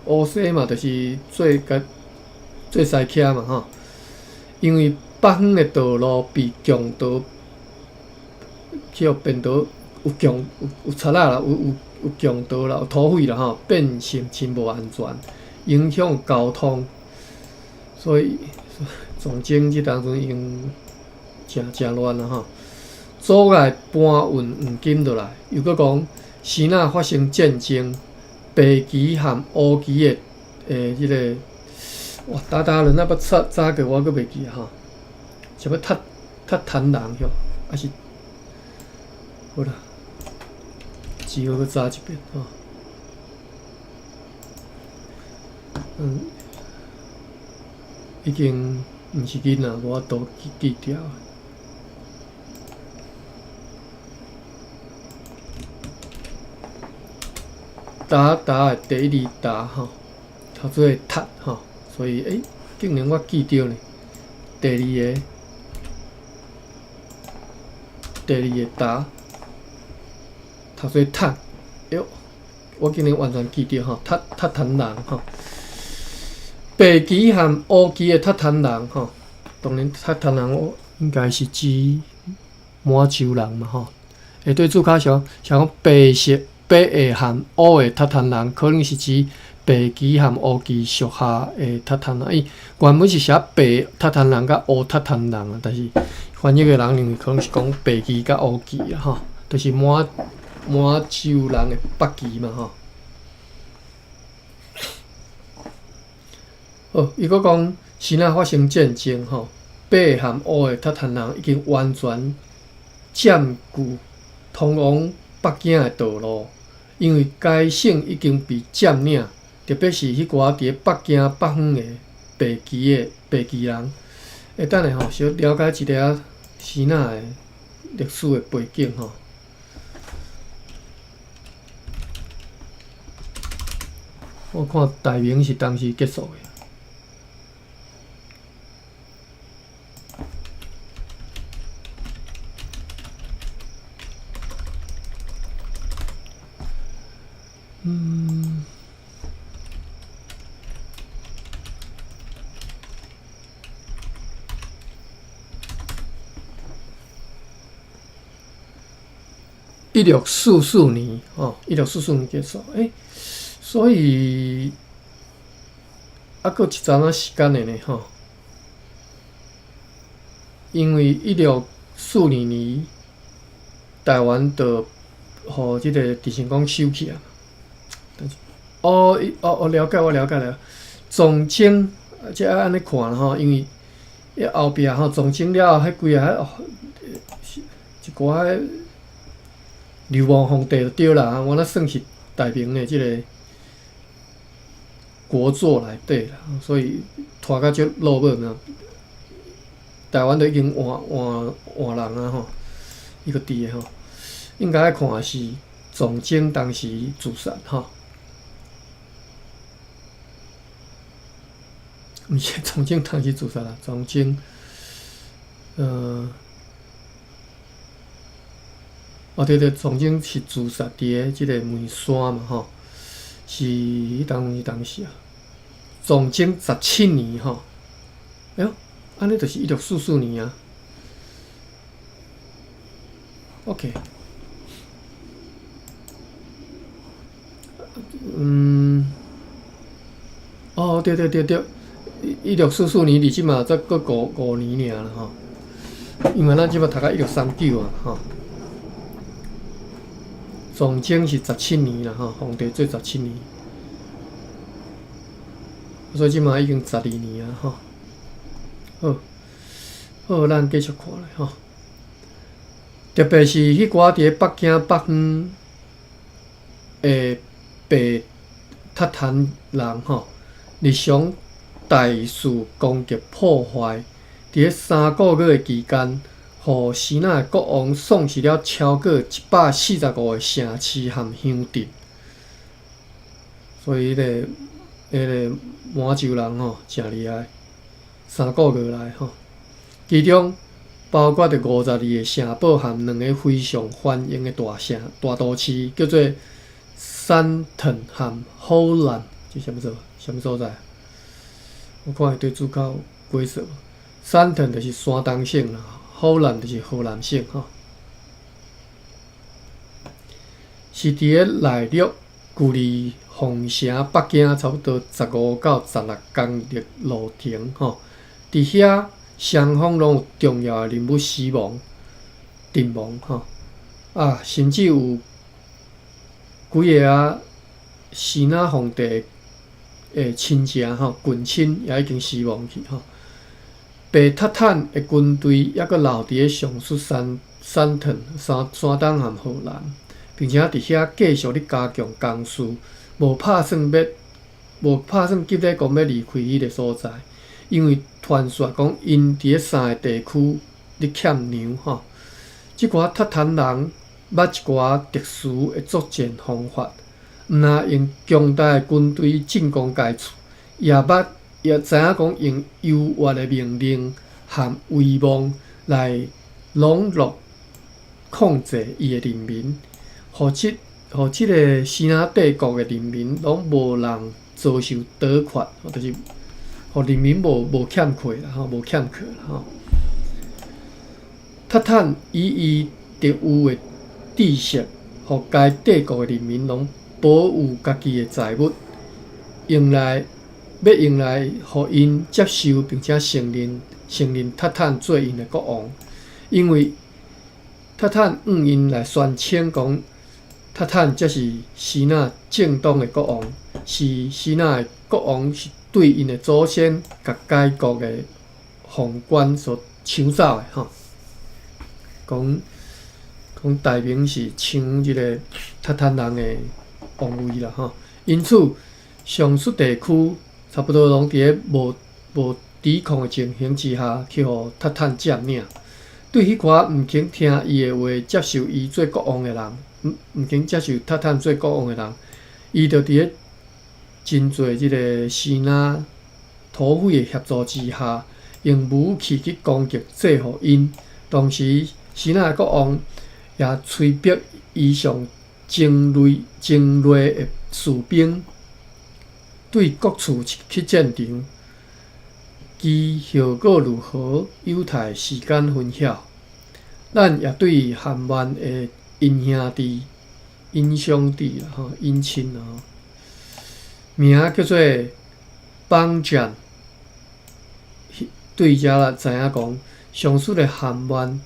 烏西嘛，就是做共做西徛嘛吼。因為北方的道路被強盜去予變倒有強有有賊仔啦，有有有強盜啦，有土匪啦吼，變成真無安全，影響交通。所以總經這當陣已經誠誠亂啦吼，阻礙搬運黃金落來。又閣講，時若發生戰爭，白旗和烏旗的欸這个，哇，韃靼人啊，捌早早過我閣袂記啊吼，啥物韃韃靼人吼，抑是好啦，只好閣查一遍吼。已經毋是囡仔，無法度記記牢。韃靼的第一字韃吼，頭做韃吼，所以欸，竟然我記著呢。第二个，第二个韃，頭做韃，喲，我竟然完全記著吼，韃韃靼人吼。白旗和烏旗的韃靼人吼，當然韃靼人我應該是指滿洲人嘛吼。會對註卡上像講白色白的和烏的韃靼人，可能是指白旗和烏旗屬下的韃靼人。伊原本是寫白韃靼人佮烏韃靼人啊，但是翻譯的人認為可能是講白旗佮烏旗啦吼，就是滿滿洲人的北旗嘛吼。好，伊閣講，時若發生戰爭吼，白和烏的韃靼人已經完全佔據通往北京的道路，因為該省已經被佔領，特別是彼寡佇咧北京北方的白旗的白旗人。欸，等下吼，小了解一下時若的歷史的背景吼。我看大明是當時結束的。1644年，吼，一六四四年結束，欸，所以猶閣一陣仔時間的呢，吼。因為1642年，台灣就予這个鄭成功收去啊。哦，哦，我了解，我了解了。崇禎，這愛按呢看吼，因為伊後壁吼，崇禎了後，彼幾个一寡流亡皇帝就對啦，我那算是大明的這个國祚內底啦，所以拖甲足落尾嘛，台灣都已經換換換人啊吼，伊閣佇咧吼，應該愛看的是崇禎當時自殺吼。毋是崇禎當時自殺啦，崇禎，哦對對，崇禎是自殺佇咧這个梅山嘛吼，是彼當時當時啊，崇禎十七年吼，哎喲，按呢就是1644年啊。OK，哦對對對對。1644年，離這馬才閣五五年爾啦吼，因為咱這馬讀到1639啊吼。崇禎是十七年啦吼，皇帝做十七年，所以這馬已經12年啊吼。好，好，咱繼續看咧吼。特別是彼寡佇咧北京北方的白韃靼人吼，日常大肆攻擊破壞，佇咧3個月的期間，予時若的國王喪失了超過145個城市和鄉鎮。所以，彼个滿洲人吼，誠厲害，3個月內吼，其中包括著52个城堡和兩个非常繁榮的大城大都市，叫做山頓和好蘭，這啥物所啥物所在？我看伊對主口解說，山頓就是山東省啦，好蘭就是河南省吼。是佇咧內陸，距離鳳城北京差不多15到16公里路程吼。佇遐雙方攏有重要的人物死亡、陣亡吼，啊，甚至有幾个啊，支那皇帝的親戚吼、近親也已經死亡去吼。白塔坦的軍隊猶閣留佇咧上述山山頓、山山東和河南，並且佇遐繼續咧加強工事，無拍算欲無拍算急咧講欲離開彼个所在，因為傳說講𪜶佇咧三个地區咧欠糧吼。這寡韃靼人捌一寡特殊的作戰方法，毋若用強大的軍隊進攻該處，也捌也知影講用優越的命令和威望來籠絡控制伊的人民，予這予這个支那帝國的人民攏無人遭受短缺，就是予人民無無欠缺啦吼，無欠缺啦吼。韃靼以伊特有的知識，予該帝國的人民攏保有家己的財物，用來欲用來予𪜶接受並且承認承認韃靼做𪜶的國王，因為韃靼向𪜶來宣稱講，韃靼才是支那正當的國王，是支那的國王是對𪜶的祖先共該國的皇冠所搶走的吼。講講大明是搶這个韃靼人的王位啦吼，因此上述地區差不多攏佇咧無無抵抗的情形之下，去予韃靼佔領。對彼寡毋肯聽伊的話，接受伊做國王的人，毋毋肯接受韃靼做國王的人，伊就佇咧真濟這个支那土匪的協助之下，用武器去攻擊制服𪜶。同時，支那的國王也催逼伊上精銳精銳的士兵，對各處去戰場。其效果如何，有待時間分曉。咱也對韓曼的𪜶兄弟、𪜶兄弟啦吼，𪜶親啦吼，名叫做邦將。對遮啦知影講，上述的韓曼，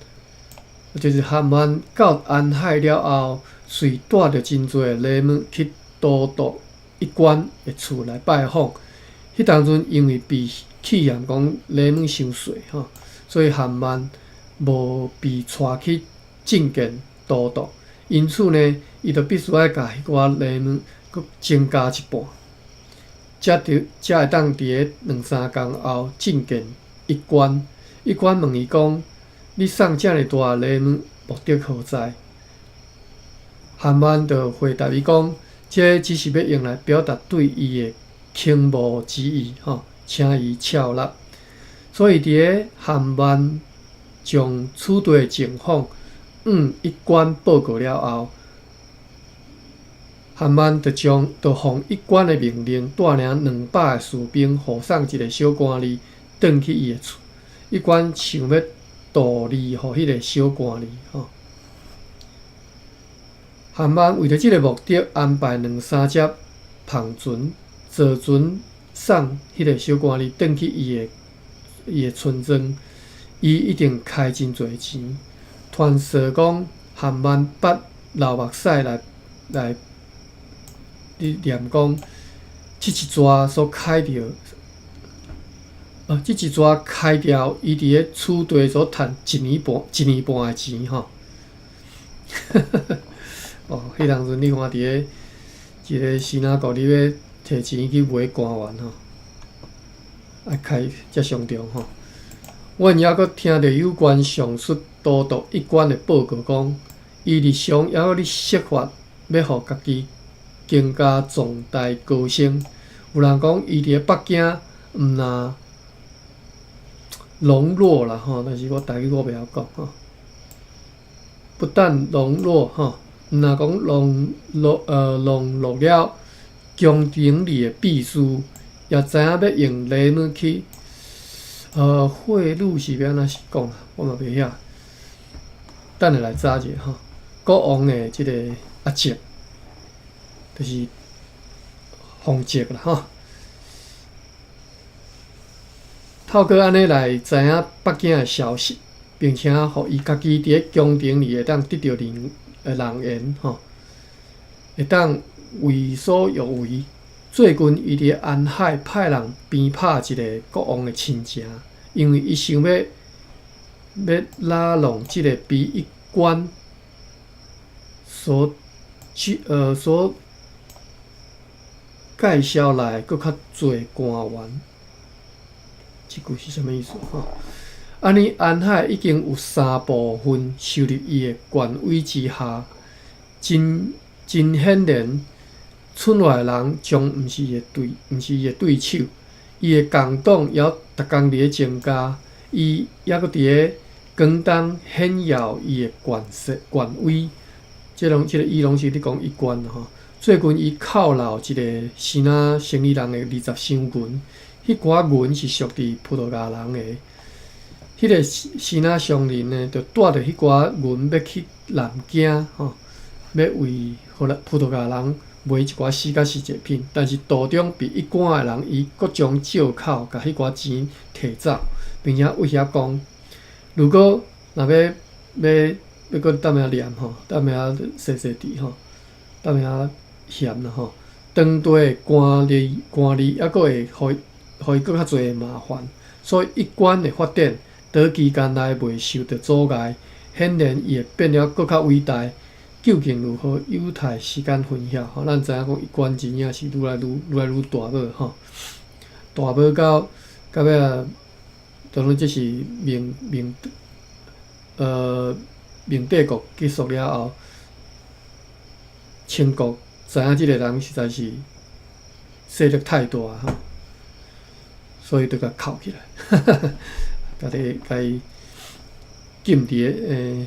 就是韓曼到安海了後，隨帶著真濟禮物去都督一官的厝來拜訪。彼當陣因為被戲嫌講禮物傷細吼，所以韓曼無被帶去覲見都督。因此呢，伊就必須愛共彼寡禮物閣增加一半，才著才會當佇咧兩三工後覲見一官。一官問伊講：你送遮爾大禮物，目的何在？韓曼就回答伊講：這只是欲用來表達對伊的傾慕之意，吼，請伊笑納。所以佇咧韓曼將此地的情況向一官報告了後，韓曼就將就奉一官的命令，帶領200个士兵護送一个小官吏轉去伊的厝。一官想欲盜利予彼个小官吏，吼。韓曼為著這个目的，安排兩三隻帆船、坐船送彼个小官吏轉去伊的伊的村莊。伊一定開真濟錢。傳說講，韓曼捌流目屎來來咧念講，這一逝所開著，這一逝開掉伊佇咧此地所趁一年半一年半的錢吼。哦，彼當陣你看佇咧一个支那國，你欲提錢去買官員吼，愛開遮傷重吼。阮猶閣聽著有關上述都督一官的報告講，伊日常猶閣咧設法欲予家己更加壯大高升。有人講，伊佇咧北京，毋若籠絡啦吼，但是我台語我袂曉講吼。不但籠絡吼，毋若講籠絡籠絡了宮廷裡的秘書，也知影欲用禮物去賄賂是欲按怎講啊？我嘛袂曉。等下來查者吼，國王的這個阿叔，就是奉節啦吼。透過按呢來知影北京的消息，並且予伊家己佇咧宮廷裡會當得著人緣吼，會當為所欲為。最近伊佇咧安海派人編拍一个國王的親情，因為伊想欲欲拉攏這个比一官所所介紹來閣較濟官員。這句是啥物意思？吼，按呢安海已經有三部分收入伊的權威之下，真真顯然，村外人將毋是伊的對，毋是伊的對手。伊的共黨猶逐工佇咧增加，伊猶閣佇咧廣東顯耀伊的權勢權威。這攏這个伊攏是咧講一貫吼。最近伊犒勞一个支那生意人的20箱銀，彼寡銀是屬佇葡萄牙人的。彼个支那商人呢，就帶著彼寡銀欲去南京吼，欲為葡萄牙人賣一寡死甲絲製品，但是途中被一官的人以各種借口，共彼寡錢提走，並且威脅講，如果若欲欲欲閣踮遐念吼，踮遐踅踅佇吼，踮遐嫌啦吼，當地的官吏官吏猶閣會予伊予伊閣較濟的麻煩，所以一官的發展短期間內袂受著阻礙，顯然伊會變了閣較偉大。究竟如何，有待時間分曉。吼，咱知影講一官真正是愈來愈愈來愈大尾吼，大尾到到尾仔，當然這是明明明帝國結束了後，清國知影這个人實在是勢力太大吼，所以就共銬起來，共你共伊禁佇咧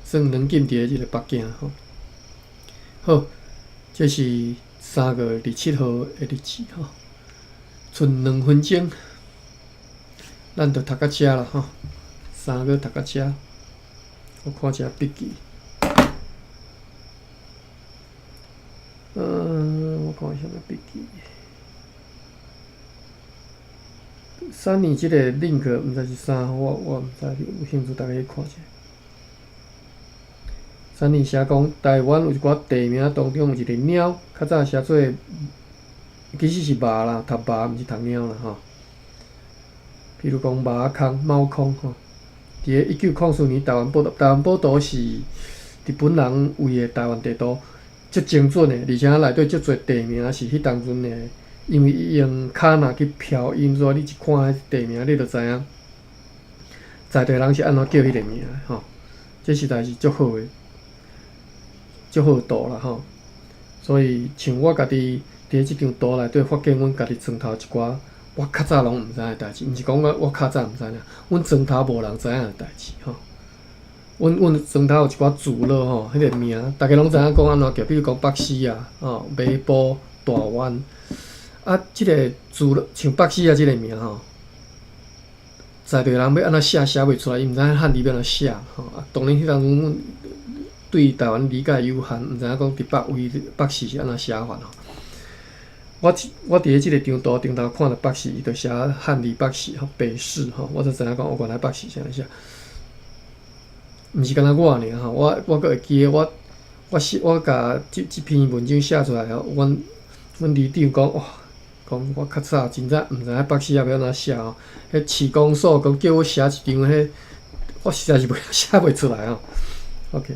算軟禁佇咧這个北京吼。好，這是3月27號的日誌吼，賰2分鐘，咱就讀到遮啦吼。三月讀到遮，我看一下筆記。我看啥物筆記？三年這个 link 毋知是啥，我我毋知，有興趣逐家去看一下。三年寫講，台灣有一寡地名當中有一個鳥，較早寫做其實是猫啦，讀貓毋是讀貓啦吼。比如講貓空、貓空吼。佇咧1904年，台灣寶島，台灣寶圖是日本人畫的台灣地圖，足精準的，而且內底足濟地名是彼當陣的，因為伊用卡納去標音，所以你一看彼地名，你就知影在地人是按怎叫彼个名吼。這實在是足好的，足好圖啦吼。所以像我家己佇咧這張圖內底發現，阮家己莊頭一寡我較早攏毋知影的代誌，毋是講我我較早毋知影，阮莊頭無人知影的代誌吼。阮阮莊頭有一寡聚落吼，彼个名，逐家攏知影講按怎叫，比如講北勢仔、吼馬埔、大灣。啊，這个聚落像北勢仔這个名吼，在地人欲按怎寫寫袂出來，伊毋知影漢字欲按怎寫吼。啊，當然彼當陣阮對台灣理解有限，毋知影講佇北位北勢是按怎寫法吼。我我佇咧這个張圖頂頭看著北勢，伊就寫漢字北勢吼，北勢吼，我才知影講哦，原來北勢是按呢寫。毋是干焦我爾吼，我我閣會記得我我寫我共這這篇文章寫出來後，阮阮里長講哇，講我較早真正毋知影北勢仔欲按怎寫吼，彼市公所講叫我寫一張彼，我實在是袂寫袂出來吼。OK，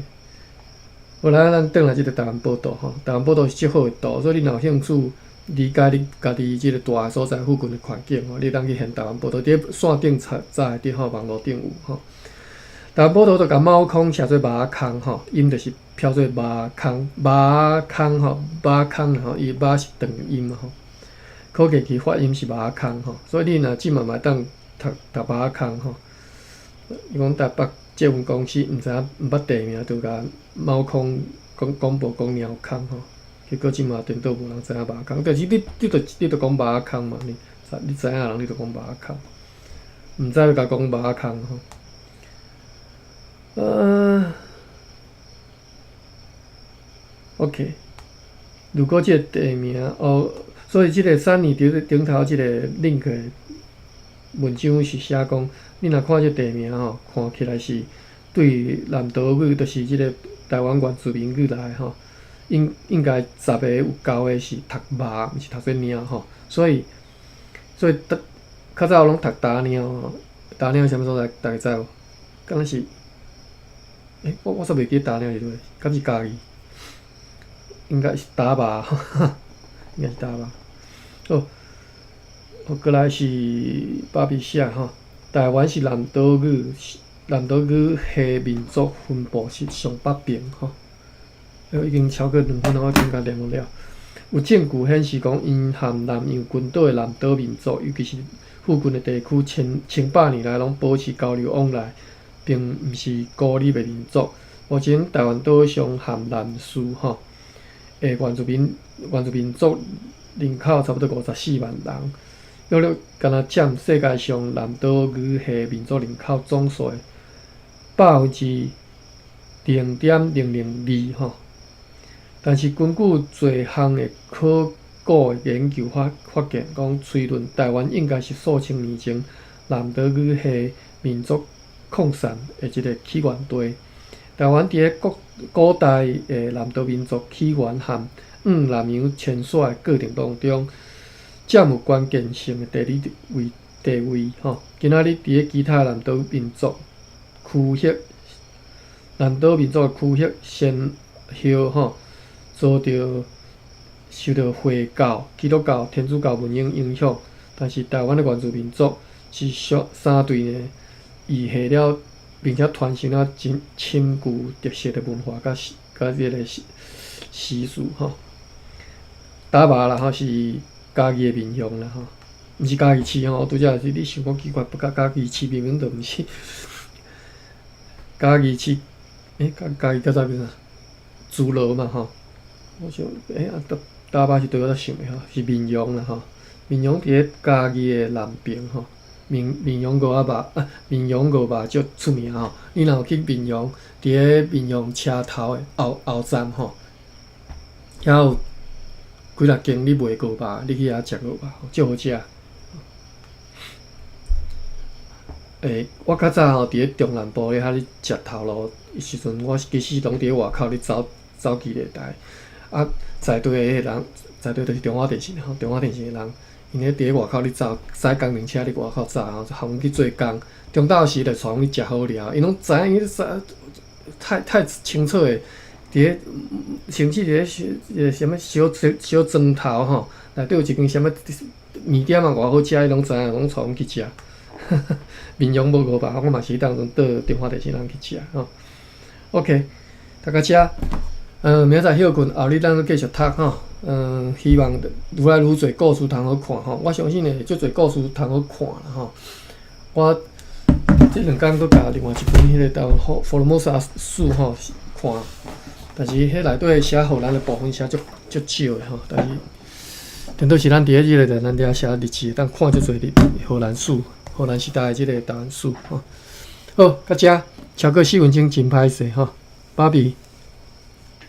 好啦，咱轉來這个台灣寶島吼，台灣寶島是足好的圖，所以你若有興趣理解你家己這个蹛的所在附近的環境吼，你會當去現台灣寶島，佇咧線頂查查會著吼，網路頂有吼。台灣寶圖就共貓空寫做貓空吼，音就是飄做貓空，貓空吼，貓空吼，伊貓是長音吼，可見其發音是貓空吼，所以你若這馬嘛會當讀讀蚋仔空吼。伊講台北捷運公司毋知影毋捌地名，就共貓空講廣播講貓空吼。結果這馬顛倒無人知影蚋仔空，但是你著講蚋仔空嘛，你知影人你著講蚋仔空，毋知就共講蚋仔空吼。OK，如果這個地名哦，所以這個三年佇頂頭這個 link 的文章是寫講，你若看這地名吼，看起來是對南島語，就是這個台灣原住民語來吼，應該10個有9個是讀肉，毋是讀做貓吼，所以較早攏讀打貓吼，打貓啥物所在？大家知無？敢若是，我煞袂記得打貓是佗，敢是嘉義？應該是打肉，應該是打肉。好，好，過來是芭比寫吼，台灣是南島語系民族分布是上北邊吼。已經超過2分鐘，我感覺念了。有證據顯示講，𪜶和南洋群島的南島民族，尤其是附近的地區，千千百年來攏保持交流往來，並毋是孤立的民族。目前台灣島上和南勢吼的原住民族人口差不多54萬人，約略敢若佔世界上南島語系民族人口總數的0.002%吼。但是根據濟項的考古的研究發現，講推論台灣應該是數千年前南島語系民族擴散的一個起源地。台灣佇咧古代的南島民族起源和往南洋遷徙的過程當中，佔有關鍵性的地理地位吼。今仔日佇咧其他南島民族區域，南島民族的區域先後吼遭著受著回教、基督教、天主教文化影響，但是台灣的原住民族是相相對呢，遺下了並且傳承了真深具特色的文化佮這個習俗吼。打肉啦吼是嘉義的民雄啦吼，毋是嘉義市吼，拄才是你想講奇怪，不甲嘉義市明明就毋是嘉義市，嘉義較早叫啥？竹螺嘛吼。我想，啊，打肉是佗位想的吼，是民雄啦吼。民雄佇咧嘉義的南邊吼，民雄鵝仔肉啊，民雄鵝肉足出名吼。你若有去民雄，佇咧民雄車頭的後站吼，遐有幾若間咧賣鵝肉，你去遐食鵝肉，足好食。我較早吼佇咧中南部咧遐咧食頭路時陣，我其實攏佇咧外口咧走走基禮台。啊，在地的彼個人，在地就是中華電信吼，中華電信的人，𪜶咧佇咧外口咧走，駛工程車佇外口走吼，含阮去做工。中晝時就帶阮去食好料，𪜶攏知影，𪜶知太清楚的，佇咧甚至佇咧一個啥物小小磚頭吼，內底有一間啥物麵店啊，偌好食，伊攏知影，攏帶阮去食。民雄無鵝肉，我嘛是彼當陣倒中華電信人去食吼。OK，讀到遮。明仔載歇睏，後日咱閣繼續讀吼。希望愈來愈濟故事通好看吼。我相信會足濟故事通好看啦吼。我這兩工閣共另外一本彼個台灣福爾摩沙書吼看，但是彼內底寫荷蘭的部分寫足足少的吼。但是，顛倒是咱佇咧這個咱佇遐寫日誌，當看足濟荷蘭史、荷蘭時代的這個台灣史吼。好，到遮超過4分鐘真歹勢吼，芭比。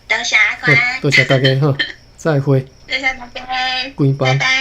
多謝阿寬，多謝大家吼，再會。多謝大家，關班。拜拜。